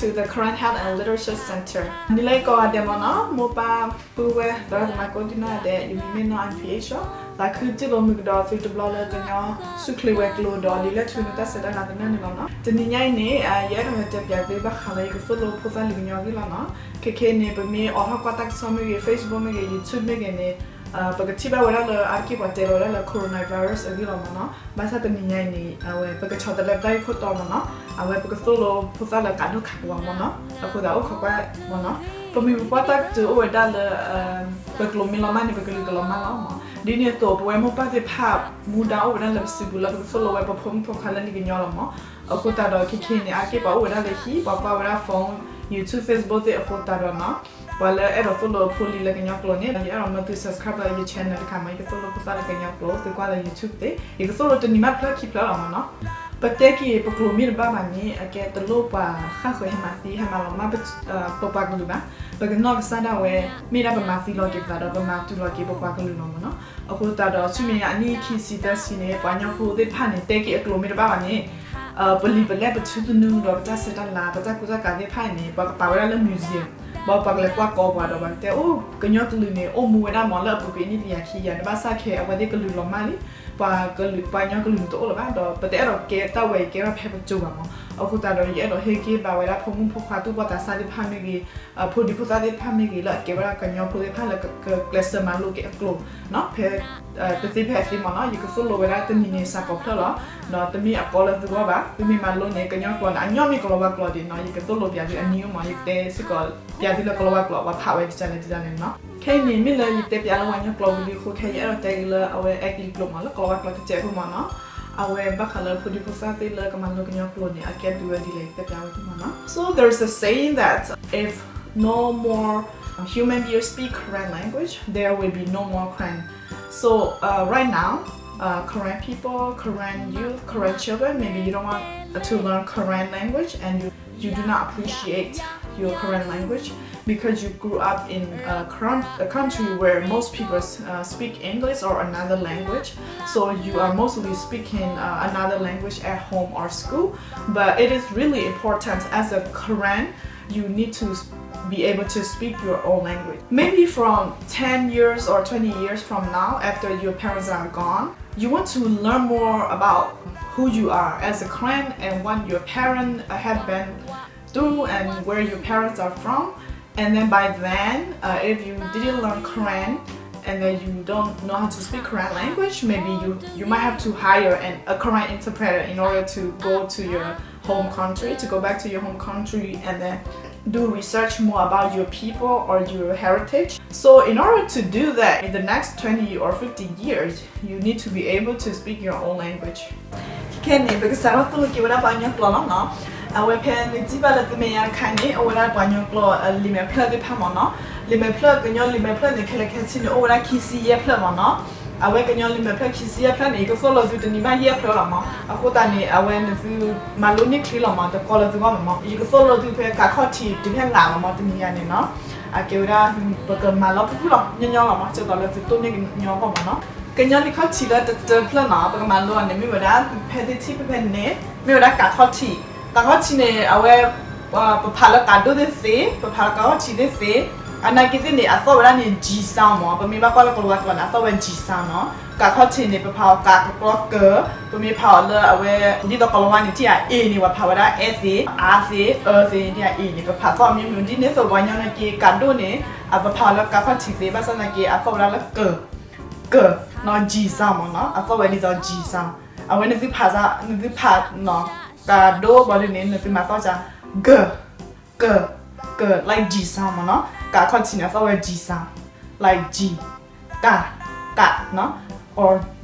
Welcome to the Karen Health and Literature Center. နံၤလၢကိးဂၤဒဲးမ့ၢ်နီၤ, မိၢ်ပၢ်ပုၢ်ဝဲၢ်သရၣ်သမါကိးဒံနီၢ်ဂၤဒဲး, ယမံၤမ့ၢ်နီၢ် အၣ်ဖံးအ့ၣ်ၡီ, သးခုတံၢ်လိာ်မုာ်ကဒီးသုတဘျီလၢကညီဆူၣ်ချ့ဝဲၤကျိၤဒီးလံာ်လဲၢ်ထူသနူတၢ်ဆဲးတၢ်လၤသနၢၣ်န့ၣ်လီၤနီၤ. တနံၤညါအံၤန့ၣ် ယအဲၣ်ဒိးတဲပၠးသုဘၣ်ဃးလၢယကသိၣ်လိဖိသၣ်လၢကညီအဂ့ၢ်လီၤနီၤ. ခဲခဲန့ၣ် ပမ့ၢ်အိးထီၣ်ကွၢ်တၢ်ကစီၣ်မ့ၢ်ဂ့ၤ, Facebook မ့ၢ်ဂ့ၤ, YouTube မ့ၢ်ဂ့ၤန့ၣ် ပကထံၣ်ဘၣ်ဝဲဒၣ်လၢအါတက့ၢ်ပှၤတဲလီၤဝဲဒၣ်လၢ coronavirus အဂ့ၢ်လီၤမ့ၢ်နီၤ. ဘၣ်ဆၣ်တနံၤညါအံၤန့ၣ် အဝဲပကဆီတလဲပတၢ်ဂ့ၢ်ခိၣ်တီမ့ၢ်နီၤ, အဝဲပကသိၣ်လိဖိသၣ်လၢကးဒိၣ်ခးကဝီၤမ့ၢ်နီၤ, အဃိသတးအိၣ်ခိးကွၢ်မ့ၢ်နီၤ. ပမိၢ်ပပၢ်တၢ်ကတိၤအိၣ်ဝဲဒၣ်လၢ ပကျိာ်မ့ၢ်လီၤမၢ်န့ၣ် ပကလုာ်ကလီၤမၢ်လီၤမ့ၢ်. ဒ်န့ၣ်အသိး ပဝဲမိၢ်ပၢ်သ့ၣ်တဖၣ် မူဒါအိၣ်ဝဲဒၣ်လၢပစံးဘျုးလၢပကသိၣ်လိဝဲပဖိမုၣ်ဖိခွါလၢလံာ်ကညီလီၤမ့ၢ်. အဃိသတးဒီးခဲခဲန့ၣ် အါတက့ၢ်ပှၤအိၣ်ဝဲဒၣ်လၢဟံၣ်, ပှၤကွၢ်ဝဲဒၣ် phone, YouTube, Facebook သ့ၣ်အဃိသတးဒီးနီၤ, ပှၤလၢအဲၣ်ဒိးသိၣ်လိဖိလံၤလၢကညီကျိာ်န့ၣ် ယအဲၣ်ဒိးမၢသု subscribe လၢယ channel တခါမ့ၢ်, ယကသိၣ်လိဖိသၣ်လၢကညီကျိာ်, သုကွၢ်လၢ YouTube သ့ၣ်, ယကသိၣ်လိတနံၤမးတဖျၢၣ်ခံဖျၢၣ်လီၤမ့ၢ်နီၤ. ပတဲက့ၤပကျိာ်မ့ၢ်တဘၣ်ဘၣ်န့ၣ် အကဲတလိၣ်ပှၤဃၣ်ဃၢၤဟဲမၤသံ ဟဲမၤလီၤမၢ် ပပှၤကလုာ်ဘၣ်. ပကနီၣ်ကစၢ်ဒၣ်ဝဲ မ့ၢ်ဒၣ်ပမၤသံလီၤက့ၤပသးဒီး ပမၤတုၤလီၤက့ၤပပှၤကလုာ်လီၤမ့ၢ်နီၤ. အဃိသတးဒီး ဆူမဲာ်ညါအနံၣ်ခံဆံသၢဆံန့ၣ် ပှၤကညီဖိသ့ၣ်တဖၣ်န့ၣ် တဲက့ၤအကျိာ်မ့ၢ်တဘၣ်ဘၣ်န့ၣ် ပလံာ်ပလဲၢ်ပထူသနူဒီးပတၢ်ဆဲးတၢ်လၤ ပတၢ်ကူတၢ်ကၤသ့ၣ်တဖၣ်အံၤန့ၣ် ပှၤကပာ်ဝဲဒၣ်လၢ museum, ဘၣ်ပှၤကလဲၤကွၢ်ကီပှၤဒီး ပှၤကတဲအိၣ် ကညီကလုာ်န့ၣ် အိၣ်မူဝဲဒၣ်မ့ၢ်လၢအပူၤကွံာ်အနံၣ်တကယၤခံကယၤန့ၣ်, ဘၣ်ဆၣ်ခဲအံၤ အဝဲသ့ၣ်ကလုာ်လီၤမၢ်လံ, ပှၤကလုာ် ပှၤကညီကလုာ်န့ၣ်တအိၣ်လၢၤဘၣ်, ဒီးပတအဲၣ်ဒိးကဲတၢ်ဝဲအံၤကဲထီၣ်ဖဲပစိၤဘၣ်မ့ၢ်. အဃိသတးဒီး ယအဲၣ်ဒိးဟ့ၣ်ဂံၢ်ဘါဝဲဒၣ်ဖိမုၣ်ဖိခွါသူၣ်ဘီၣ်သးစၢ်သ့ၣ်တဖၣ်မ့ၢ်ဂ့ၤ, ဖိဒံဖိသၣ်သ့ၣ်တဖၣ်မ့ၢ်ဂ့ၤ လၢအကဲဝဲဒၣ်ကညီဖိသ့ၣ်တဖၣ်လၢကကျဲးစၢးမၤလိက့ၤအကျိာ် ဖဲ တသ့ဖဲအသ့မ့ၢ်နီၤ. ယကသိၣ်လိဝဲဒၣ်တနံၤန့ၣ်စှၤကီးဖျၢၣ်လီၤ, ဒီးတမ့ၢ်အကီလၢသုဂီၢ်ဘၣ်, သုမ့ၢ်မၤလိန့ၣ် ကညီကျိာ်န့ၣ် အညီမ့ၢ်ကလီၤဝါကျိာ်ဒံးနီၤ. ယကသိၣ်လိပၠးသုအနံၤအိၣ်မ့ၢ်, ယကတဲစ့ၢ်ကီးပၠးသုလၢကလီၤဝါကျိာ် ပှၤဖးဝဲဒ်လဲၣ်ဒ်လဲၣ်န့ၣ်နီၤ. ခဲအံၤန့ၣ် မ့ၢ်လၢယတဲပၠးလၢပှၤကညီကျိာ်ဝံၤလံအဃိ ခဲအံၤယအဲၣ်ဒိးတဲက့ၤလၢအဝဲအဲကလံးကျိာ်မ့ၢ် လၢကလီၤဝါကျိာ်တစဲးဖိမ့ၢ်နီၤ. အဝဲဘၣ်ဃးလၢဖိဒံဖိသၣ်သ့ၣ်လၢကမၤလိကညီကျိာ်န့ၣ် အကဲဒုးဝဲဒ်လဲၣ် ယတဲပၠးဝဲသုမ့ၢ်နီၤ. So there's a saying that if no more human beings speak Karen language, there will be no more Karen. So uh, right now, uh, Karen people, Karen youth, Karen children, maybe you don't want to learn Karen language and you, you do not appreciate your Karen language because you grew up in a, Karen, a country where most people uh, speak English or another language. So you are mostly speaking uh, another language at home or school. But it is really important as a Karen, you need to be able to speak your own language. Maybe from ten years or twenty years from now, after your parents are gone, you want to learn more about who you are as a Karen and what your parents have been through and where your parents are from. And then by then, uh, if you didn't learn Karen, and then you don't know how to speak Karen language, maybe you, you might have to hire an, a Karen interpreter in order to go to your home country, to go back to your home country and then do research more about your people or your heritage. So in order to do that in the next twenty or fifty years, you need to be able to speak your own language. ခဲန့ၣ် ပကစးထီၣ်သိၣ်လိက့ၤဝဲဒၣ်ပှၤကညီကျိာ်လီၤနီၤ. အဝဲဖဲနထံၣ်ဘၣ်လၢသုမဲာ်ညါတခါန့ၣ် အိၣ်ဝဲဒၣ်ပှၤကညီကျိာ်လံာ်မဲာ်ဖျၢၣ်သ့ၣ်တဖၣ်မ့ၢ်နီၤ. လံာ်မဲာ်ဖျၢၣ် ကညီလံာ်မဲာ်ဖျၢၣ်န့ၣ် ခဲလၢာ်ခဲဆ့န့ၣ် အိၣ်ဝဲဒၣ်ခံဆံယဲၢ်ဖျၢၣ်မ့ၢ်နီၤ. အဝဲကညီလံာ်မဲာ်ဖျၢၣ်ခံဆံယဲၢ်ဖျၢၣ်န့ၣ် ယကသိၣ်လိသုတနံၤမးယဲၢ်ဖျၢၣ်လီၤမ့ၢ်. အဃိသတးန့ၣ် အဝဲနသုမၤလိန့ၢ်ချ့လီၤမ့ၢ်, တကီလၢသုဂီၢ်မ့ၢ်. ယကသိၣ်လိသုဖဲကးခီၣ်ထံးတုၤဖဲလးလီၤမ့ၢ် တနံၤညါန့ၣ်နီၤ. အကဲဝဲဒၣ် ပကမၤလီၤဖုၣ်ဖုၣ်လီၤ ညီညီလီၤမ့ၢ်, ကၠီၤသီးလၢသုတိၢ်န့ၢ်ကညီအဂီၢ်မ့ၢ်နီၤ. ကညီလံာ်ခီၣ်ထံးလၢတတၢဖျၢၣ်နီၤ ပကမၤလိအီၤန့ၣ် မ့ၢ်ဝဲဒၣ် ဖဲသုထံၣ်ဖဲဖဲန့ၣ် မ့ၢ်ဝဲဒၣ်ကးခီၣ်ထံး. ကးခီၣ်ထံးန့ၣ် အဝဲ ပဖးလၢကးဒိၣ်သ့ၣ်သ့, ပဖးလၢကးခီၣ်ထံးသ့ၣ်သ့, အနာ်က့သ့ၣ်န့ၣ် အသီၣ်ဝဲဒၣ်န့ၣ် G sound မ့ၢ်. ပမ့ၢ်ဘၣ်ကွၢ်လၢကလီၤဝါကျိာ်န့ၣ် အသီၣ်ဝဲ G sound နီၤ. ကးခီၣ်ထံးန့ၣ် ပဖးအီၤကးကကျီကၢၤ, ပမ့ၢ်ဖးအီၤလၢအဝဲ ဒ်သိးကလီၤဝါန့ၣ် ထံၣ်ဧါ A န့ၣ် ပှၤဖးဝဲဒၣ် အဲသ့ၣ်, အါသ့ၣ်, အၢသ့ၣ် ထံၣ်ဧါ A န့ၣ် ပဖးသီၣ်မ့ၢ်မ့ၢ်. ဒ်န့ၣ်အသိးပှၤကညီနာ်က့ ကးဒိၣ်န့ၣ် အပဖးအီၤလၢကးခီၣ်ထံးသ့, ဘၣ်ဆၣ်သနာ်က့ အသီၣ်ဝဲဒၣ်လၢကၢၤ ကၢၤနီၤ, G sound မ့ၢ်နီၤ, အသီၣ်ဝဲဒ်သိး G sound. အဝဲနသုဖးစၢ် နသုဖးနီၤ ကးဒိၣ်ဘီဒုန့ၣ် နသုမၤသီၣ်စၢ် ကၢၤ ကၢၤ ကၢၤ like G sound မ့ၢ်နီၤ. ကးခီၣ်ထံးန့ၣ် အသီၣ်ဝဲ G sound, like G, ကး ကးနီၤ, or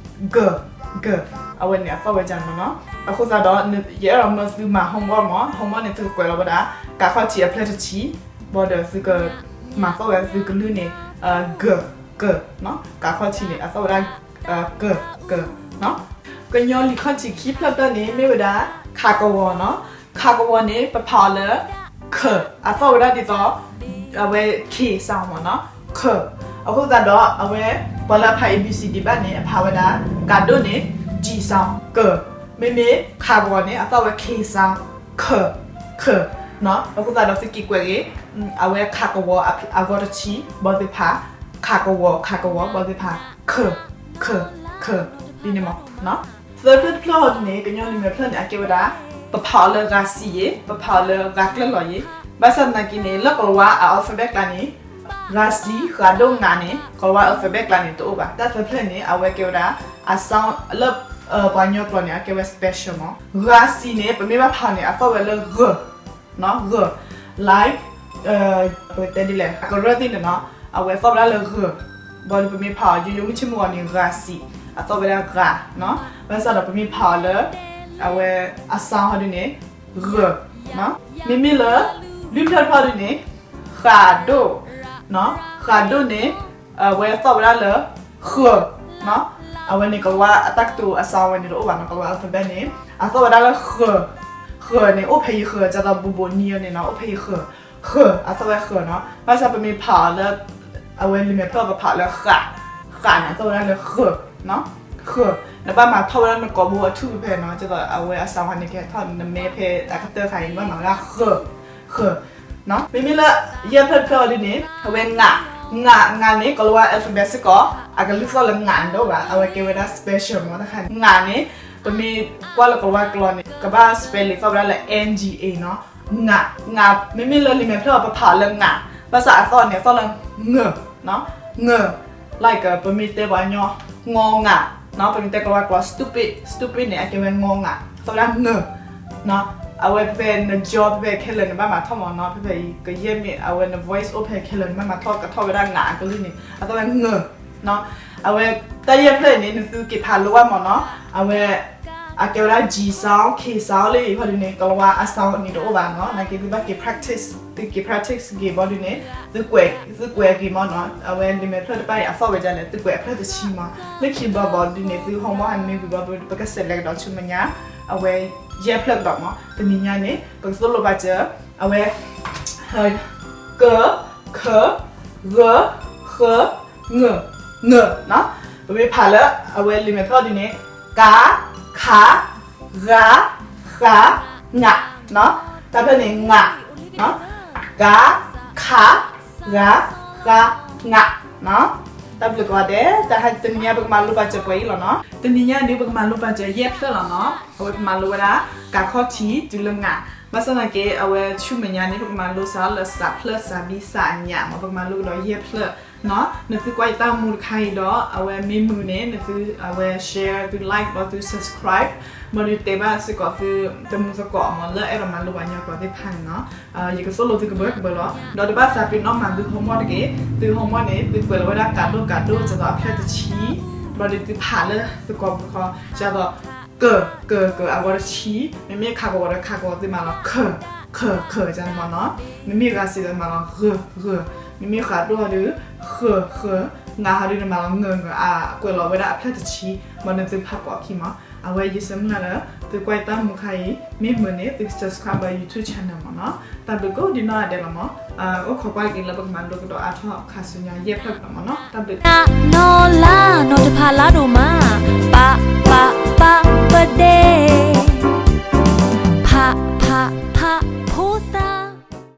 ကၢၤ ကၢၤ, အဝဲန့ၣ်အသီၣ်ဝဲဒ်န့ၣ်မ့ၢ်နီၤ. အဃိသတးဒီး ယအဲၣ်ဒိးမၢသုမၤ homework မ့ၢ်, homework န့ၣ် သုကကွဲးလီၤဝဲဒၣ် ကးခီၣ်ထံးအဖျၢၣ်တထံၣ်, ဘၣ်ဒီးသုကမၤသီၣ်ဝဲသုကလုၢ်န့ၣ် ကၢၤ ကၢၤနီၤ. ကးခီၣ်ထံးန့ၣ် အသီၣ်ဝဲဒၣ် ကၢၤ ကၢၤနီၤ. ကညီလံာ်ခီၣ်ထံးခံဖျၢၣ်တဖျၢၣ်န့ၣ် မ့ၢ်ဝဲဒၣ် ခးကဝီၤနီၤ. ခးကဝီၤန့ၣ် ပဖးအီၤလၢ ခၢၤ, အသီၣ်ဝဲဒၣ်ဒ်သိး အဝဲ K sound မ့ၢ်နီၤ, ခၢၤ. အဃိသတးဒီး အဝဲ ပှၤလၢအဖး A B C D ဘၣ်န့ၣ် အဖးဝဲဒၣ် ကးဒိၣ်န့ၣ် G sound, ကၢၤ. မ့မ့ၢ်ခးကဝီၤန့ၣ် အသီၣ်ဝဲ K sound, ခၢၤ ခၢၤ. အဃိသတးဒီးသုက့ၤကွဲးဂ့ၤ အဝဲခးကဝီၤအဂီၢ်တဆံ ဘၣ်သုဖး ခးကဝီၤ ခးကဝီၤ ဘၣ်သုဖး ခၢၣ် ခၢၣ် ခၢၣ် ဒ်န့ၣ်မး. သၢဖျၢၣ်တဖျၢၣ်ဟီဒ်န့ၣ် ကညီလံာ်မဲာ်ဖျၢၣ်န့ၣ် အကဲဝဲဒၣ် ပဖးအီၤလၢဂၤစံယ့ၣ် ပဖးအီၤလၢဂၤကျၢၢ်လီၤယ့ၣ်. ဘၣ်ဆၣ်သနာ်က့န့ၣ် လၢကလၤဝါအ alphabet ကျါန့ၣ် ဂၤစံ ဂၤဒိၣ် ငးန့ၣ် ကလၤဝါ alphabet ကျါန့ၣ် တအိၣ်ဘၣ်. တၢ်သၢဖျၢၣ်န့ၣ် အဝဲကဲဝဲဒၣ် အ sound လၢ ပှၤကညီကျိာ်န့ၣ် အကဲဝဲ special မး. ဂၤစံန့ၣ် ပမ့ၢ်ဘၣ်ဖးအီၤန့ၣ် အသီၣ်ဝဲလၢဂၢၢ် ဂၢၢ် like ပတဲဒ်လဲၣ် ကရၢၢ်သ့ၣ်န့ၣ်နီၤ အဝဲသီၣ်ဝဲဒၣ်လၢဂၢၢ်. ဘၣ်ဒီးပမ့ၢ်ဖးအီၤ ယိယိမုၢ်ဆ့ၣ်မုၢ်ဂီၤန့ၣ် ဂၤစံ အသီၣ်ဝဲဒၣ်ဂၤနီၤ. ဘၣ်ဆၣ်ဒီးပမ့ၢ်ဖးအီၤလၢ အဝဲအ sound ဟီဒ်န့ၣ် ဂၢၢ်. မ့မ့ၢ်လၢ လွံၢ်ဖျၢၣ်တဖျၢၣ်ဒ်န့ၣ် ဃးဒိၣ် ဃးဒိၣ်န့ၣ် အဝဲသီၣ်ဝဲဒၣ်လၢ ဃၢၣ်. အဝဲန့ၣ် ကလၤဝါအတၢ်ကတိၤအ sound ဝဲန့ၣ်တအိၣ်ဘၣ်နီၤ ကလၤဝါ alphabet န့ၣ် အသီၣ်ဝဲဒၣ်လၢဃၢၣ်. ဃၢၣ်န့ၣ် အိၣ်ဖဲယဃၢၤ ဒ်သိးဘူးဘူးနံၤအန့ၣ်နီၤ အိၣ်ဖဲယဃၢၤ. ဃၢၣ် အသီၣ်ဝဲဃၢၣ်နီၤ. ဘၣ်ဆၣ်ပမ့ၢ်ဖးအီၤလၢ အဝဲလံာ်မဲာ်ဖျၢၣ်ပဖးအီၤလၢဃး ဃးန့ၣ် အသီၣ်ဝဲဒၣ်လၢဃၢၣ် ဃၢၣ်. နဘၣ်မၤထီၣ်ဝဲဒၣ်နကိာ်ဘိအထူၣ်ဖဲဖဲနီၤ ဒ်သိးအဝဲအ sound န့ၣ် ကဟဲထီၣ်နမဲဖဲအကတၢၢ်ခါအံၤ နဘၣ်မၤဝဲဒၣ်ဃၢၣ် ဃၢၣ်. မ့မ့ၢ်လၢ ယဲၢ်ဖျၢၣ်တဖျၢၣ်အီၤဒ်န့ၣ် အဝဲ ငး ငး ငးန့ၣ် ကလၤဝါ alphabet စ့ၢ်ကီး အကလုၢ်သီၣ်လၢ ငး တအိၣ်ဘၣ် အဝဲကဲဝဲဒၣ် special မးတခါန့ၣ် ငးန့ၣ် ပမ့ၢ်ကွၢ်လၢကလၤဝါကျိာ်န့ၣ် ကဘၣ် spelling သီၣ်ဝဲဒၣ်လၢ N G A နီၤ ငး ငး. မ့မ့ၢ်လၢလံာ်မဲာ်ဖျၢၣ်အီၤ ပဖးအီၤလၢ ငး ဘၣ်ဆၣ်အသီၣ်န့ၣ် အသီၣ်လၢ ငၢၢ် ငၢၢ် like ပမ့ၢ်တဲပှၤကညီ ငီငး ပမ့ၢ်တဲကလၤဝါကျိာ် stupid stupid န့ၣ် အကဲဝဲ ငီငး သီၣ်ဝဲဒၣ် ငၢၢ် အဝဲဖဲဖဲန jaw ဖဲဖဲခဲလၢာ်န့ၣ် ဘၣ်မၤထီၣ်မးနီၤ ဖဲဖဲအံၤ ကယဲၢ်မ့ၢ်အဝဲန voice အိၣ်ဖဲခဲလၢာ်န့ၣ် ဘၣ်မၤထီၣ်ကထီၣ်ဝဲဒၣ် ငးအကလုၢ်န့ၣ် အသီၣ်ဝဲဒၣ် ငၢၢ် အဝဲ တၢ်ယဲၢ်ဖျၢၣ်အံၤန့ၣ် နသုက့ၤဖးလိဘၣ်မးနီၤ အဝဲ အကဲဝဲဒၣ် G sound K sound လၢအံၤခီဒ်န့ၣ် ကလၤဝါအ sound န့ၣ်တအိၣ်ဘၣ်နီၤ နာ်က့သုဘၣ်က့ၤ practice သုက့ၤ practice က့ၤဘၣ်ဒ်န့ၣ် သုကွဲး သုကွဲးက့ၤမးနီၤ အဝဲလံာ်မဲာ်ဖျၢၣ်တဖၣ်အံၤ အသီၣ်ဝဲဒ်လဲၣ် သုကွဲးအဖျၢၣ်တဆံမး လၢခံဘျီဘၣ်ဒ်န့ၣ် သု homework ဟးမ့ၢ်ဝံၤဘၣ် ပက select ကဒီးဆူမဲာ်ညါ အဝဲ ယဲၢ်ဖျၢၣ်ကဒီးမး တနံၤညါန့ၣ် ပကသိၣ်လိပာ်စၢၤ အဝဲ က ခ ဂ ဃ င င နီၤ ပမ့ၢ်ဖးလၢ အဝဲလံာ်မဲာ်ဖျၢၣ်ဒ်န့ၣ် က ခ ဂ ဃ င နီၤ တၢ်ဖျၢၣ်န့ၣ် င က ခ ဂ ဃ င နီၤ တၢ်ဘျုးကိးဂၤဒဲး တဟါတနံၤညါ ပကမၤလိပာ်စၢၤပှဲၤအံၤလီၤနီၤ တနံၤညါန့ၣ် ပကမၤလိပာ်စၢၤယဲၢ်ဖျၢၣ်လီၤနီၤ အဝဲပမၤလိဝဲဒၣ် က ခ ထံ တုၤလၢ င ဘၣ်ဆၣ်သနာ်က့ အဝဲဆူမဲာ်ညါန့ၣ် ပကမၤလိစးလၢ စးဖျၢၣ် စးဘံ စးညၣ်မး ပကမၤလိကဒီးယဲၢ်ဖျၢၣ် နသုကွၢ်ယတၢ်မူတခါအံၤဒီး အဝဲမ့ၢ်မုာ်န့ၣ် နသု အဝဲ share သု like ဒီးသု subscribe ဘၣ်ဒီးတဲဘၣ်စ့ၢ်ကီးသု တမူသကိးမး လၢအဲၣ်ဒိးမၤလိပှၤကညီကျိာ်သ့ၣ်တဖၣ်န့ၣ်နီၤ ယကသိၣ်လိသုကဘၢကဘၢလီၤ ဒီးတဘၣ်သးပ့ၤနီၣ်မၤသု homework တက့ၢ် သု homework န့ၣ် သုကွဲးလီၤဝဲဒၣ်ကးဒိၣ်ကးဒိၣ် ဒ်သိးအဖျၢၣ်တဆံ ဘၣ်ဒီးသုဖးလၢသုကိာ်ပူၤဃီ ဒ်သိး က က က အဂီၢ်တဆံ မ့မ့ၢ်ခးကဝီၤဒီးခးကဝီၤ သုမၤလီၤ ခၢၣ် ခၢၣ် ခၢၣ် ဒ်န့ၣ်မးနီၤ မ့မ့ၢ်ဂၤစံဒီးမၤလီၤ ဂၢၢ် ဂၢၢ် မ့မ့ၢ်ဃးဒိၣ်ဒီး ဃၢၣ် ဃၢၣ် င ဟီဒ်န့ၣ်မၤလီၤ ငၢၢ် ငၢၢ် အကွဲးလီၤဝဲဒၣ်အဖျၢၣ်တဆံ ဘၣ်ဒီးသုဖးပိာ်အခံမး အဝဲယဆၢမုၢ်လၢ်လၢ သုကွၢ်ယတၢ်မူခါအံၤ မ့ၢ်မုာ်န့ၣ် သု subscribe ဘၣ် YouTube channel မးနီၤ တၢ်ဘျုးကိးဒံးနီၢ်ဂၤဒဲးလီၤမး အိၣ်ခိးကွၢ်က့ၤလၢပကမၤလိကဒီးအါထီၣ်ခါဆူညါယဲၢ်ဖျၢၣ်ကဒီးမးနီၤ တၢ်ဘျုး နီၢ်လါ နီၢ်တဖးလါဒိၣ်မး ပ ပ ပ ပဒဲ